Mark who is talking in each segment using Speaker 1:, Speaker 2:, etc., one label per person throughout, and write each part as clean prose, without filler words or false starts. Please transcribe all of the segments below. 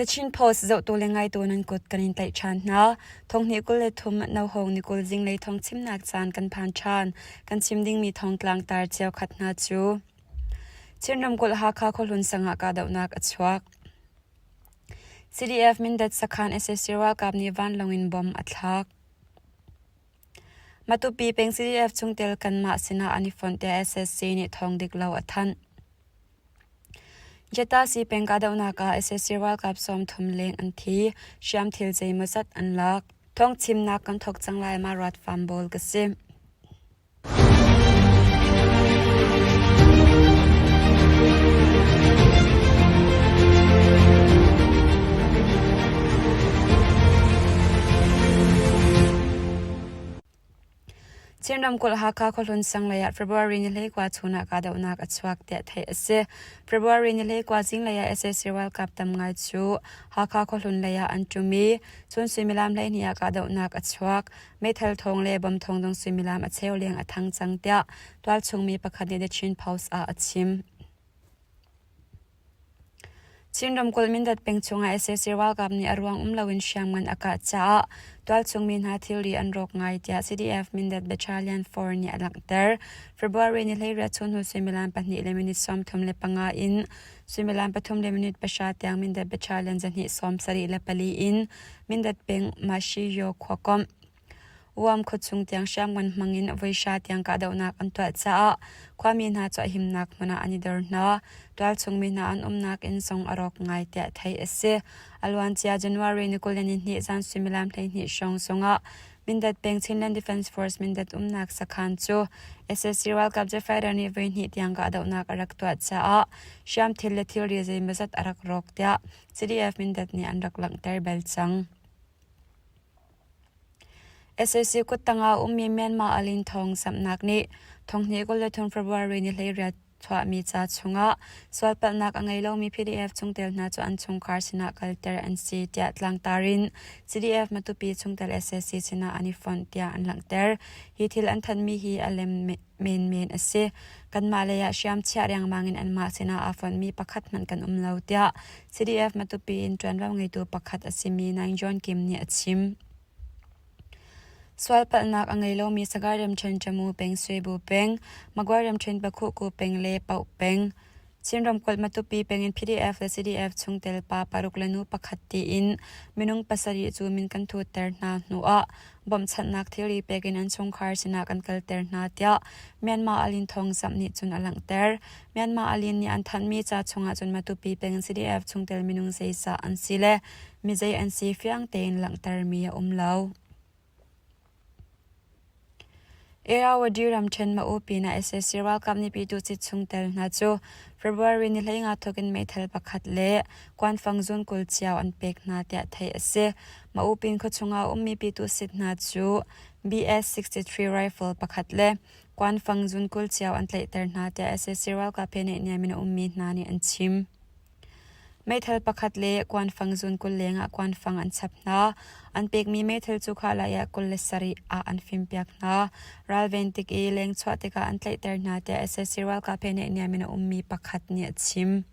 Speaker 1: The Chin Post zohtu le ngaitu nan kut kan in tlaih ṭhan hna. Thonghnih 23 Nohawng ni 20 zinglei thong chimnak caan kan phan ṭhan. Kan chim dingmi thongtlang tar cheukhat hna cu Chin ramkulh Hakha khuahlun sang ah kahdohnak a chuak. CDF Mindat sakhan sac ralkap nih vanlawng in bomb a thlak. Matupi peng CDF chungtel kanmah sinah an i fonh tiah sac nih thawng dik lo a thanh. Jatasi peng kahdohnak ah sac ralkap 30 leng an thi, hriamthil zeimawzat an lak. Thawngchimnak kan thawk cang lai ma ruat fam bawl ka si. Chin ramkulh Hakha khuahlun sang lei ah February ni 21 chun ah kahdohnak a chuak tiah theih a si. February ni 21 zinglei ah sac ralkap tam ngai cu Hakha khuahlun lei ah an ṭum i chun suimilam 12 ah kahdohnak a chuak. Meithal thawng le bom thawng zong suimilam a cheu leng a thang cang tiah tualchung mi pakhat nih The Chin Post ah a chim. Chin ramkulh Mindat peng chungah sac ralkap nih a ruang um loin hriamngan a kah caah tualchung mi hna thilri an rawk ngai tiah CDF Mindat Battalion 4 nih a langhter. February ni 18 chun hnu suimilam 2 le minute 35 in suimilam 3 le minute 0 tiang Mindat Battalion 274 in Mindat peng Mashiyo khuakomh Uam khuachung tiang hriamngan hmang in voihra tiang kahdohnak an tuah caah khuami hna cu a himnak hmun ah an i dor hna. Tualchung mi hna an umnak inn zong a rawk ngai tiah theih a si. A luancia January ni 22 zan suimilam 12 hrawng zongah Mindat peng Chinland Defense Force Mindat umnak sakhan cu sac ralkap jet fighter nih voihnih tiang kahdohnak a rak tuah caah hriamthil le thilri zeimawzat a rak rawk tiah CDF Mindat nih an rak langhter bal cang. Sac kuttang ah a ummi Myanmar Alin Thawng zamhnak nih thonghnih 23 February ni 18 chuahmi ca chungah sualpalhnak a ngei lomi PDF chungtel hna cu an chungkhar sinah kalter an si tiah tlangtar in CDF Matupi chungtel sac sinah an i fonh tiah an langhter. Hi thil an thanhmi hi a lem menmen a si. Kanmah lei ah hriam chiah riangmang in anmah sinah aa fonhmi pakhat hmanh kan um lo tiah CDF Matupi in ṭuanvo ngeitu pakhat a simi Naing John Kim nih a chim. Sualpalhnak a ngei lomi Sagaing ramṭhen Tamu peng, Suibu peng, Magway ramṭhen Pakhuhku peng le Paoh peng, Chin ramkulh Matupi peng in PDF le CDF chungtel pa paruk le nu pakhat tiin minung pasarih cu min kan thutter hna hnu ah bawmhchanhnak thilri pek in an chungkhar sinah kan kalter hna tiah Myanmar Alin thawngzamh nih cun a langhter. Myanmar Alin nih an thanhmi ca chungah cun Matupi peng in CDF chungtel minung zeizah an si le mizei an si fiang tein langhtermi a um lo. Irrawaddy ramṭhen Ma'u pinah sac ralkap nih Pyituhcit chungtel hna cu February ni 15 thawk in meithal pakhat le kuanfang zun 20 cio an pek hna tiah theih a si. Ma'u pin khuachung ah a ummi Pyituhsit hna cu BS-63 rifle pakhat le kuanfang zun 20 cio an tlaihter hna tiah sac ralkap he naihniam in a ummi hna nih an chim. Meithal pakhat le kuanfang zun 20 lengah kuanfang an chap hna. An pekmi meithal cu khahlai ah 27 ah an fimpiak hna. Ralven tik i lengchuah tikah an tlaihter hna tiah sac ralkap he naihniam in a ummi pakhat nih a chim.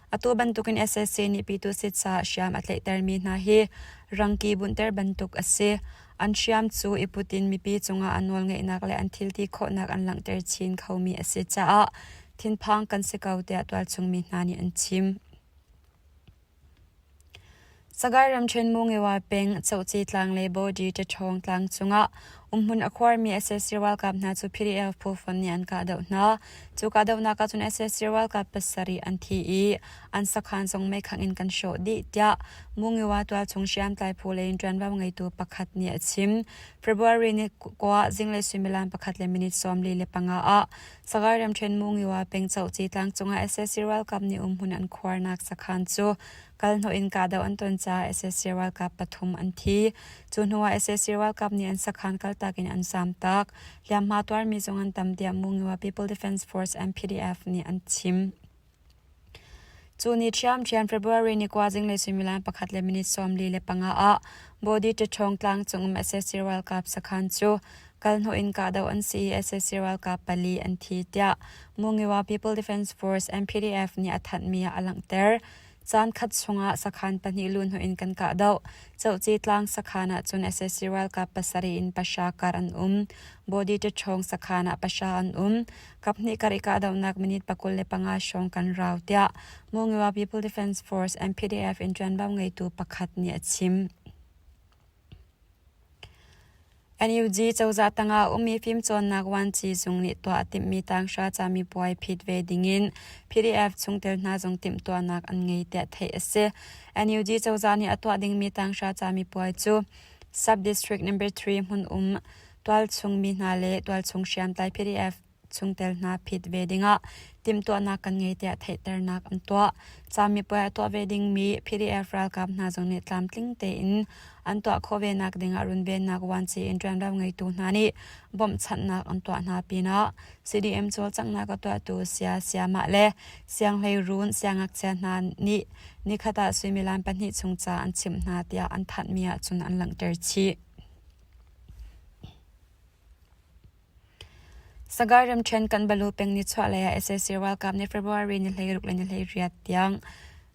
Speaker 1: Atu bantukin sac nih Pyitusit caah hriam a tlaihtermi hna hi rangki bunhter bantuk a si. An hriam cu i put in mipi cungah an nawlngeihnak le an thilti khawhnak an langhter chin khomi a si caah Thinphang kan si ko tiah tualchung mi hna nih an chim. Sagaing ramṭhen Mungewa peng Cohci tlang le Bawdi Ṭaṭhawng tlang cungah umhmun a khuarmi sac ralkap hna cu PDF phu fonh nih an kahdoh hna. Cu kahdohnak ahcun sac ralkap pasarih an thi i an sakhan zong meikhangh in kan hrawh dih tiah Mungewa tualchung hriamtlai phu lei in ṭuanvo ngeitu pakhat nih a chim. February ni kua zinglei suimilam pakhat le minute 45 ah Sagaing ramṭhen Mungiwa peng Cohci tlang cungah sac ralkap nih umhmun an khuarnak sakhan cu kalhnawh in kahdoh an ton caah sac ralkap pathum an thi. Cu hnuah sac ralkap nih an sakhan kaltak in an zamtak. Hliamhma tuarmi zong an tam tiah Mungiwa People Defense Force MPDF nih an chim. Cu ni ṭhiamṭhiam February ni kua zinglei suimilam pakhat le minute 45 ah Bawdi ṭaṭhawng tlangcung um sac ralkap sakhan cu kalhnawh in kahdoh an si i sac ralkap pali an thi tiah Mungiwa People Defense Force MPDF nih a thanhmi ah a langhter. Caan khat chungah sakhan pahnih luhhnawh in kan kahdoh. Cohci tlang sakhan ah cun sac ralkap pasarih in pahra kar an um. Body ṭaṭhawng sakhan ah pahra an um. Kaphnih kar i kahdohnak minute 25 hrawng kan rau tiah Monywa People Defense Force MPDF in ṭuanvo ngeitu pakhat nih a chim. NUG cozah tangah ummi fimcawnnak vuanci zung nih tuah a timhmi tanghra camipuai phit ve dingin PDF chungtel hna zong timhtuahnak an ngei tiah theih a si. NUG cozah nih a tuah dingmi tanghra camipuai cu Sub-District No. 3 hmun um tualchung mi hna le tualchung hriamtlai PDF chungtel hna phit ve dingah timhtuahnak kan ngei tiah theihternak an tuah. Camipuai a tuah ve dingmi PDF ralkap hna zong nih tlamtling tein an tuah khawh ve nak dingah runvennak vuanci in ṭuanvo ngeitu hna nih bawmhchanhnak an tuah hna pinah CDM cawlcanghnak a tuahtu saya sayamah le sianghleiruun siangngakchia hna nih nikhat ah suimilam pahnih chung ca an chimh hna tiah an thanhmi ahcun an langhter chih. Sagaing ramṭhen Kanbalu peng nichuahlei ah sac ralkap nih February ni 16 le ni 18 tiang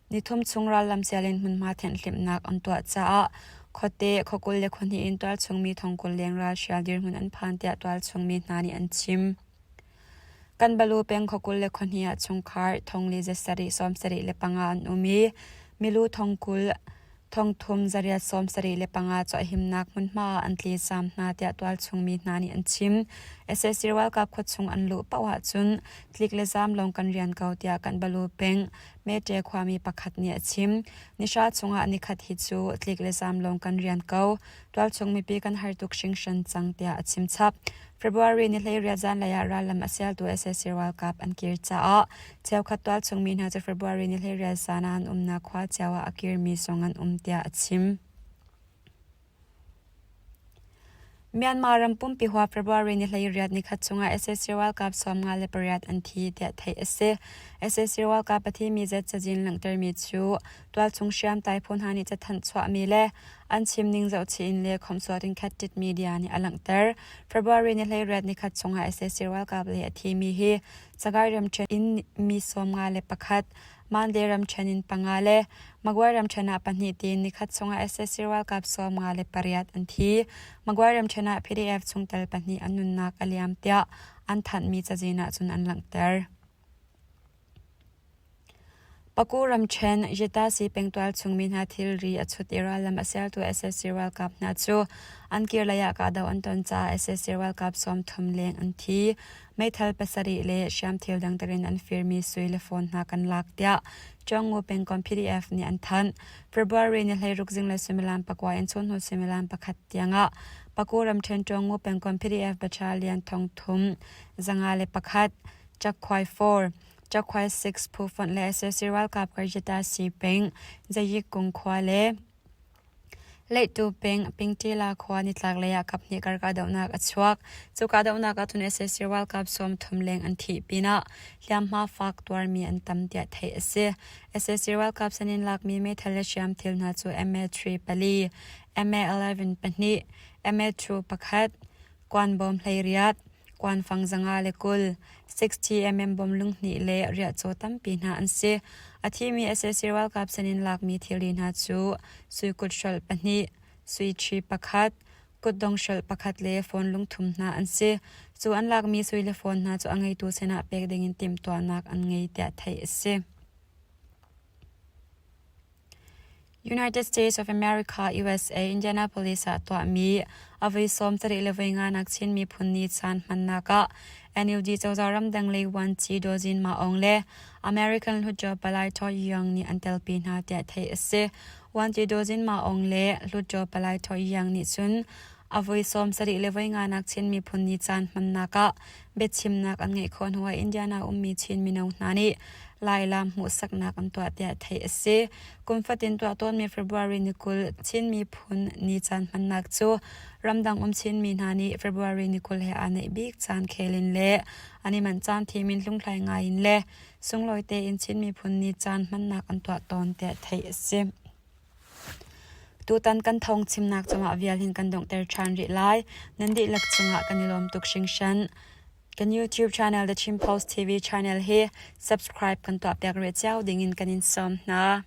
Speaker 1: nithum chung rallam sial in hmunhma thianhhlimhnak an tuah caah khuate, khuakul le khuahnih in tualchung mi thongkul leng ralhrial dirhmun an phan tiah tualchung mi hna nih an chim. Kanbalu peng khuakul le khuahnih ah chungkhar thong li za sarih sawm sarih le panga an um i milu thongkul thongthum zariat 75 cu a himnak hmunhma ah an tlizaam hna tiah tualchung mi hna nih an chim. Sac ralkap khuachung an luh paoh ahcun tlik le zaam lawng kan rian ko tiah Kanbalu peng Mete khuami pakhat nih a chim. Nihra chungah nikhat hi cu tlik le zaam lawng kan rian ko. Tualchung mipi kan har tuk hringhran cang tiah a chim chap. February ni 18 zanlei ah rallam a sialtu sac ralkap an kir caah cheukhat tualchung mi hna cu February ni 18 zan ah an umnak khua cio ah a kirmi zong an um tiah a chim. Myanmar ram pumpi huap February ni 18 nikhat chungah sac ralkap 58 an thi tiah theih a si. Sac ralkap a thimi zat cazin langhtermi cu tualchung hriamtlai phu hna nih cathanh chuahmi le an chim ning zohchih in le khomhsuat in khat media nih a langhter. February ni 18 nikhat chungah sac ralkap lei a thimi hi Sagaing ramṭhen in mi 51, Mandalay ramṭhen in panga le Magway ramṭhen ah pahnih tiin nikhat chungah sac ralkap 58 an thi. Magway ramṭhen ah PDF chungtel pahnih an nunnak a liam tiah an thanhmi cazin ah cun an langhter. Paku ramṭhen Yetasi pengtual chungmi hna thilri a chut i rallam a sertu sac ralkap hna cu an kirlei ah kahdoh an ton caah sac ralkap 30 leng an thi. Meithal pasarih le hriamthil dangdang in an firmi sui le phone hna kan lak tiah Chawngu pengkomh PDF nih an thanh. February ni 16 zinglei suimilam pakua in chunhnu suimilam pakhat tiangah Paku ramṭhen Chawngu pengkomh PDF Battalion thongthum 501 Cakhuai 4, Cakhuai 6 phu fonh le sac ralkap Karjata Si peng, Zayik kung khua le Leihtu peng Pingtila khua nitlaklei ah kaphnih kar kahdohnak a chuak. Cu kahdohnak ah cun sac ralkap 30 leng an thih pinah hliamhma fak tuarmi an tam tiah theih a si. Sac ralkap sinin lakmi meithal le hriamthil hna cu MA3 pali, MA11 pahnih, MA2 pakhat, kuanbawm 18, kuanfang 120, 60mm bom lunghnih le riahcaw tampi hna an si. A thimi sac ralkap sinin lakmi thilri hna cu sui kuthrolh pahnih, sui ṭhi pakhat, kutdong hrolh pakhat le phone lungthum hna an si. Cu an lakmi sui le phone hna cu a ngeitu sinah pek dingin timhtuahnak an ngei tiah theih a si. United States of America USA Indianapolis ah tuahmi a voi 74 le voi nganak Chin Miphun Ni caan hmannak ah NUG cozah ramdang lei vuanci Daw Zin Maung le American Hluttaw Palai Todd Young nih an telpi hna tiah theih a si. Vuanci Daw Zin Maung le Hluttaw Palai Todd Young nih cun a voi 70 le voi nganak Chin Miphun Ni caan hmannak ah biachimnak an ngeih khawh hnuah Indiana ummi Chin mino hna nih Lailam hmuhsaknak an tuah tiah theih a si. Kum fatin tuah tawnmi February ni 20 Chin Miphun Ni caan hmannak cu ramdang um Chinmi hna nih February ni 20 he aa naih bik caan khel in le an i manh caan thim in hlunghlai ngai in le sunglawi tein Chin Miphun Ni caan hmannak an tuah tawn tiah theih a si. Tutan kan thawng chimnak cungah vial hin kan donghter ṭhan rih lai. Nan dihlak cungah kan i lawm tuk hringhran. Kan YouTube channel The Chin Post TV channel hi subscribe kan tuahpiak rih cio dingin kan in sawm hna.